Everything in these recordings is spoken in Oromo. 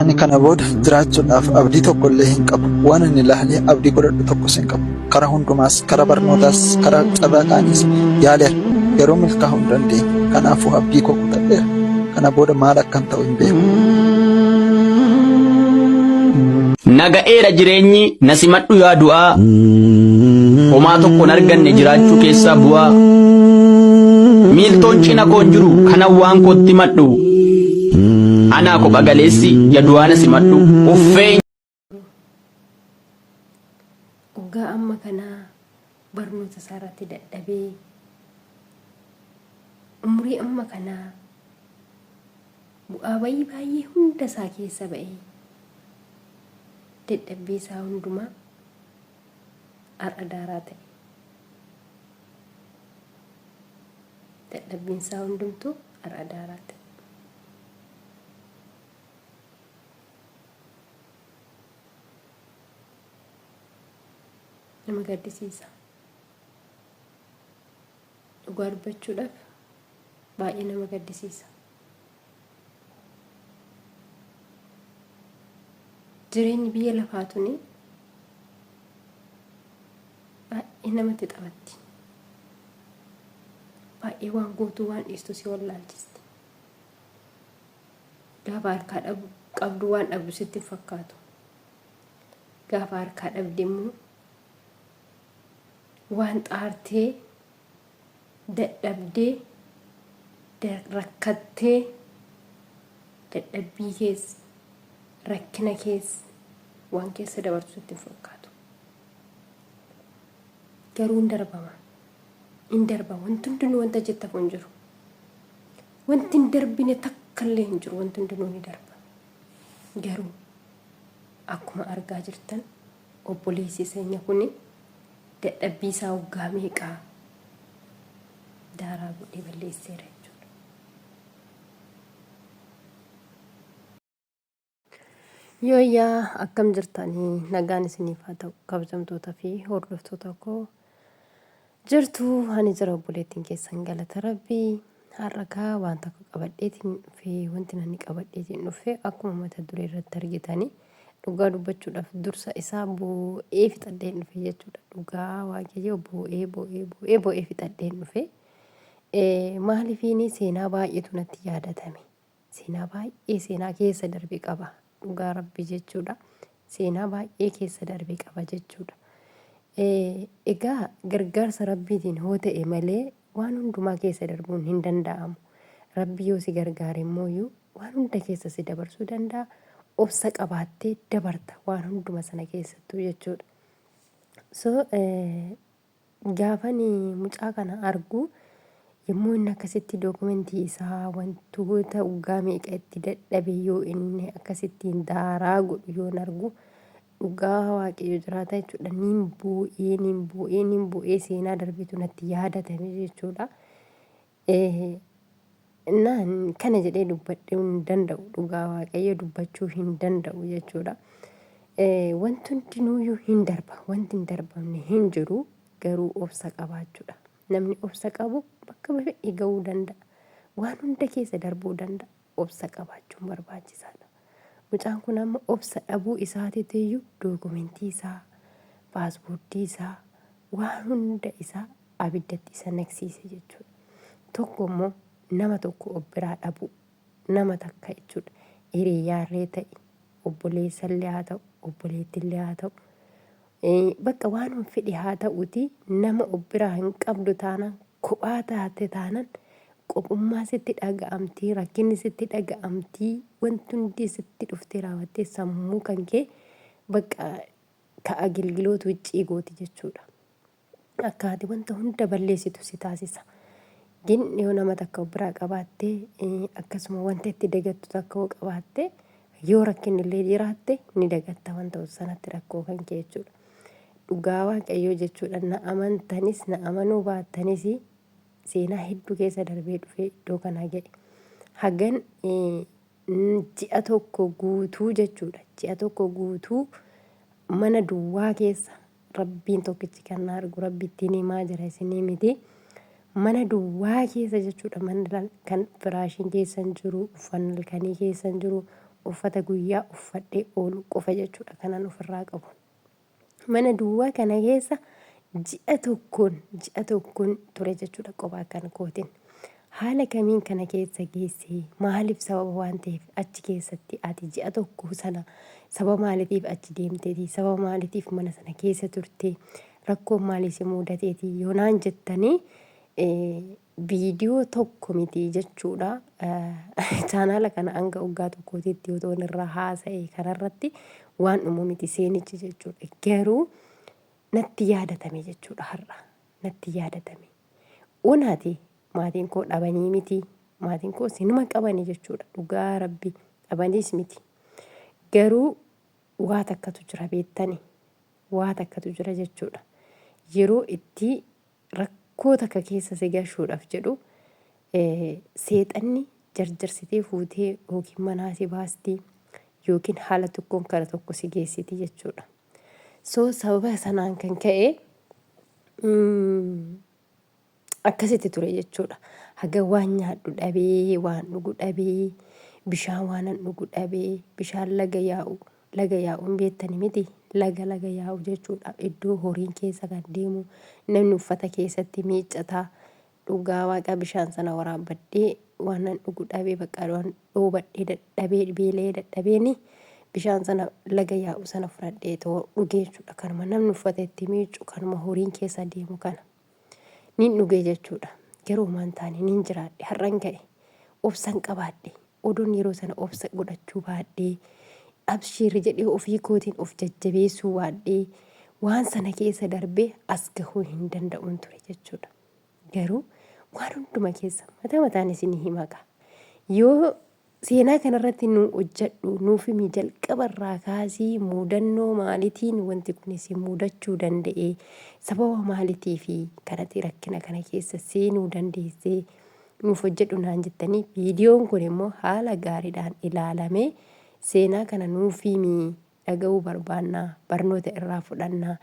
Ani kana booda jiraachuudhaaf abdii tokko illee hin qabu. Waan ani ilaalee abdii godhadhu tokkos hin qabu. Karaa hundumaas, karaa barnootaas, karaa carraa kaaniis yaaleera. Garuu milkaa'uu hin dandeenye. Kanaafuu abdii koo kutadheera. Kana booda maal akkan ta'u hin beeku. Na ga'eera jireenyi na simadhu yaa du'aa Homaa tokko hin arganne jiraachuu keessaa bu'aa Miiltoon cina koo hin jiru kanan waan kootti himadhu Anaa kopha galeessi ya du'aa na simadhu Uffee Waggaa amma kanaa barnoota isaa irratti dadhabee umurii amma kanaa bu'aa bayii baay'ee hunda isaa keessa ba'ee dadhabbii isaa hundumaa har'a daaraa ta'e. Dadhabbiin isaa hundumtuu har'a daaraa ta'e. Nama gaddisiisa. Dhugaa dubbachuudhaaf baay'ee nama gaddisiisa. Jireenyi biyya lafaa tuni baay'ee namatti taphatti. Baay'ee waan gootuu waan dhiistu si wallaalchisti. Gaafa harkaa dhabu qabdu waan dhabdu sitti hin fakkaatu. Gaafa harkaa dhabde immoo waan xaartee dadhabdee rakkattee dadhabbii keessa rakkina keessa waan keessa dabartu sitti hin fakkaatu. Garuu hin darbama. Hin darba. Wanti hundinuu wanta achitti hafu hin jiru. Wanti hin darbine takka illee hin jiru. Wanti hundinuu ni darba. Garuu akkuma argaa jirtan obboleessi seenya kuni dadhabbii isaa waggaa meeqaa daaraa godhee balleesseera jechuudha. Yooyyaa akkam jirtanii nagaan isiniif haa ta'u kabajamtoota fi hordoftoota koo jirtu ani jira obboleettiin keessan galata rabbii har'a kaa waan tokko qabadheetiin dhufe wanti nani qabadheetiin dhufe akkuma mata duree irratti argitanii dhugaa dubbachuudhaaf dursa isaa boo'ee fixadheen dhufe jechuudha dhugaa waaqayyoo boo'ee boo'ee boo'ee boo'ee fixadheen dhufe maaliifiini seenaa baay'eetu natti yaadatame Seenaa baay'ee seenaa keessa darbe qaba dhugaa rabbi jechuudha. Seenaa baay'ee keessa darbe qaba jechuudha. Egaa gargaarsa rabbiitiin hoo ta'e malee waan hundumaa keessa darbuun hin danda'amu. Rabbi yoo si gargaare immooyyuu waan hunda keessa si dabarsuu danda'a. Obsa qabaattee dabarta waan hunduma sana keessattuu jechuudha. So Gaafan mucaa kana argu yommuu inni akkasitti dookumentii isaa wantoota waggaa meeqa itti dadhabe yoo inni akkasittiin daaraa godhu yoon argu dhugaa waaqayyo jiraata jechuudha. Niin boo'ee niin boo'ee niin boo'ee seenaa darbetu natti yaadatame jechuudha. Naan kana jedhee dubbadhuu hin danda'u dhugaa waaqayyo dubbachuu hin danda'u jechuudha. Wanti hundinuuyyuu hin darba wanti hin darbamne hin jiru garuu obsa qabaachuudha. Namni obsa qabu bakka fedhe ga'uu danda'a. Waan hunda keessa darbuu danda'a. Obsa qabaachuun barbaachisaadha. Mucaan kun amma obsa dhabuu isaatiitiyyuu dookumentii isaa, paaspoortii isaa, waan hunda isaa abiddatti isa naqsiise jechuudha. Tokko immoo nama tokko of biraa dhabuu nama takka jechuudha. Hiriyaarree ta'i, obboleessallee haa ta'u, obboleettillee haa ta'u, bakka waanuma fedhe haa ta'uutii nama of biraa hin qabdu taanaan kophaa taate taanaan qophummaa sitti dhaga'amtii, rakkinni sitti dhaga'amtii, wanti hundi sitti dhuftee raawwattee sammuu kan kee bakka ka agilgilootu iccii gooti jechuudha. Akka ati wanta hunda balleessitu si taasisa. Gin yoo nama takka of biraa qabaatte akkasuma wanta itti dagattu takka yoo qabaatte yoo rakkinni illee jiraatte ni dagatta wanta sanatti rakkoo kan kee jechuudha. Dhugaa waaqayyoo jechuudha na amantanis na amanuu baattanis seenaa hedduu keessa darbee dhufee iddoo kana ga'e. Hagan ji'a tokko guutuu jechuudha. Ji'a tokko guutuu mana duwwaa keessa Rabbiin tokkichi kan na argu Rabbi ittiin himaa jira isinii miti. Mana duwwaa keessa jechuudha mana kan firaashiin keessa hin jiru, uffanni halkanii keessa hin jiru, Uffata guyyaa uffadhee oolu qofa jechuudha kanan ofirraa qabu. Mana duwwaa kana keessa ji'a tokkoon ji'a tokkoon ture jechuudha qophaa kan kootiin. Haala kamiin kana keessa geesse? Maaliif sababa waan ta'eef achi keessatti ati ji'a tokko sana sababa maaliitiif achi deemteeti? Sababa maaliitiif mana sana keessa turte? Rakkoon maalii si muudateeti? Yoo naan jettanii viidiyoo tokko miti jechuudha. Chaanaala kana hanga waggaa tokkootitti yoo ta'u irraa haasa'e kanarratti waan dhumu miti seenichi jechuudha. Garuu natti yaadatame jechuudha har'a. Natti yaadatame. Onaati maatiin koo dhabanii miti. Maatiin koo sinuma qabani jechuudha. Dhugaa rabbi dhabaniis miti. Garuu waa takkatu jira beektani. Waa takkatu jira jechuudha. Yeroo itti rakkoo takka keessa si gashuudhaaf jedhu seexanni jarjarsitee fuutee yookiin manaa si baasti yookiin haala tokkoon kara tokko si geessiti jechuudha. So sababa sanaan kan ka'e akkasitti ture jechuudha. Haga waan nyaadhu dhabee, waan dhugu dhabee, bishaan waanan dhugu dhabee, bishaan laga yaa'u Laga yaa'u hin beektani miti? Laga laga yaa'u jechuudha. Iddoo horiin keessa kan deemu, namni uffata keessatti miiccata. Dhugaa waaqa bishaan sana waraabbadhee waanan dhugu dhabee bakka waan dhoobadhee dadhabee beela'ee dadhabeeni bishaan sana laga yaa'u sana fudhadhee too dhugee jechuudha. Kanuma namni uffata itti miiccu, kanuma horiin keessa deemu kana. Nin dhugee jechuudha. Garuu homaa hin taane nin jiraadhe har'an ga'e. Obsan qabaadhe. Odoon yeroo sana obsa godhachuu baadhee, abshiir jedhee ofii kootiin of jajjabeessuu baadhee, waan sana keessa darbee as gahuu hin danda'uun ture jechuudha. Garuu waan hunduma keessa mataa mataan isinii hima kaa. Yoo seenaa kanarratti nu hojjedhu nuuf himi jalqaba irraa kaasii muudannoo maalitiin wanti kun isin muudachuu danda'e sababa maalitii fi kanatti rakkina kana keessa seenuu dandeessee nuuf hojjedhu naan jettanii viidiyoon kun immoo haala gaariidhaan ilaalamee seenaa kana nuuf himi dhaga'uu barbaanna barnoota irraa fudhanna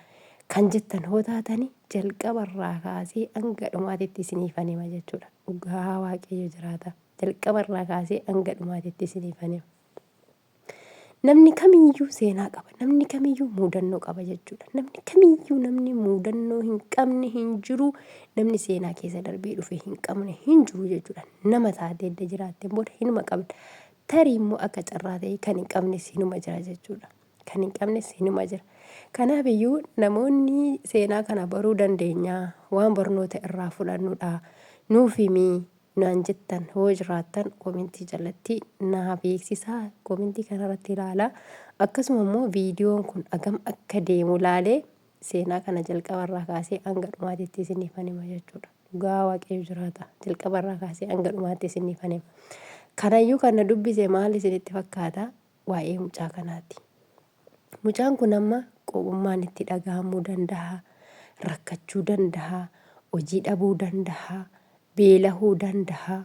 kan jettan hoo taatani jalqaba irraa kaasee hanga dhumaatitti isiniifan hima jechuudha. Dhugaa Waaqayyo jiraata. Jalqaba irraa kaasee hanga dhumaatitti isiniifan hima. Namni kamiyyuu seenaa qaba. Namni kamiyyuu muudannoo qaba jechuudha. Namni kamiyyuu namni muudannoo hin qabne hin jiru. Namni seenaa keessa darbee dhufe hin qabne hin jiru jechuudha. Nama taatee edda jiraatteen booda hinuma qabda. Tarii immoo akka carraa ta'e kan hin qabnes hinuma jira jechuudha. Kan hin qabnes hinuma jira. Kanaaf iyyuu namoonni seenaa kana baruu dandeenya waan barnoota irraa fudhannudha. Nuuf himi naan jettan hoo jiraattan komentii jalatti naa beeksisaa komentii kanarratti ilaalaa. Akkasuma immoo viidiyoon kun agam akka deemu laalee seenaa kana jalqabarraa kaasee hanga dhumaatitti isiniifan hima jechuudha. Dhugaa Waaqayyo jiraata. Jalqabarraa kaasee hanga dhumaatti isiniifan hima. Kanayyuu kan na dubbise maal isinitti fakkaata? Waa'ee mucaa kanaati. Mucaan kun amma qophummaan itti dhaga'amuu danda'a, rakkachuu danda'a, hojii dhabuu danda'a, beelahuu danda'a,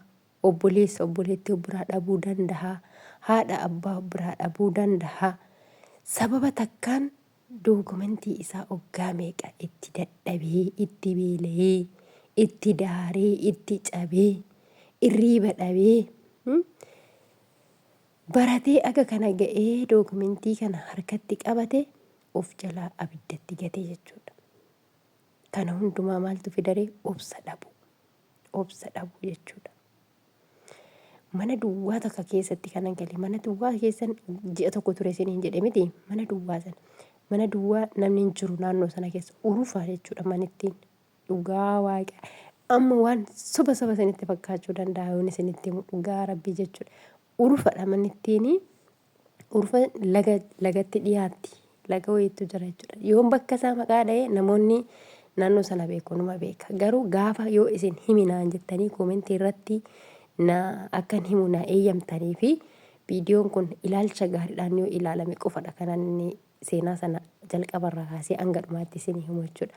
obboleessa obboleettii of biraa dhabuu danda'a, haadha abbaa of biraa dhabuu danda'a. Sababa takkaan dookumentii isaa oggaa meeqa itti dadhabee, itti beela'ee, itti daaree, itti cabee, irriiba dhabee, baratee aga kana ga'ee dookumentii kana harkatti qabate of jalaa abiddatti gate jechuudha. Kana hundumaa maaltu fidaree? Obsa dhabuu. Obsa dhabuu jechuudha. Mana duwwaa takka keessatti kanan gale mana duwwaa keessan ji'a tokko ture isiniin jedhe miti mana duwwaa sana. Mana duwwaa namni hin jiru naannoo sana keessa urufa jechuudha manittiin. Dhugaa waaqa amma waan soba soba isinitti fakkaachuu danda'a yoon isinitti himu dhugaa rabbii jechuudha. Urufadha manittiin Urfa laga lagatti dhiyaatti. Laga wayiitu jira jechuudha. Yoon bakka isaa maqaa dha'e namoonni naannoo sana beeku numa beeka. Garuu gaafa yoo isin himi naan jettanii koomentii irratti na akkan himu na eeyyamtanii fi viidiyoon kun ilaalcha gaariidhaan yoo ilaalame qofadha kanan inni seenaa sana jalqabarraa kaasee hanga dhumaatti isin himu jechuudha.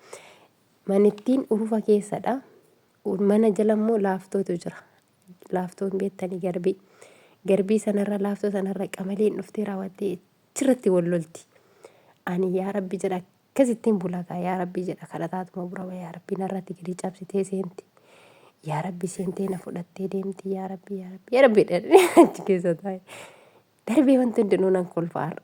Manittiin urufa keessadha. Mana jala immoo laaftootu jira. Laaftoo hin beektanii garbii. Garbii sanarra laaftoo sanarra qamaleen dhuftee raawwattee achirratti wal lolti. Ani yaa rabbi jedha akkasittiin bula kaa yaa rabbi jedha kadhataatuma bura yaa rabbi narratti gadi cabsitee seenti. Yaa rabbi seentee na fudhattee deemti yaa rabbi yaa rabbi yaa rabbi jedhee achi keessa taa'e. Darbee wanti hundinuu nan kolfa har'a.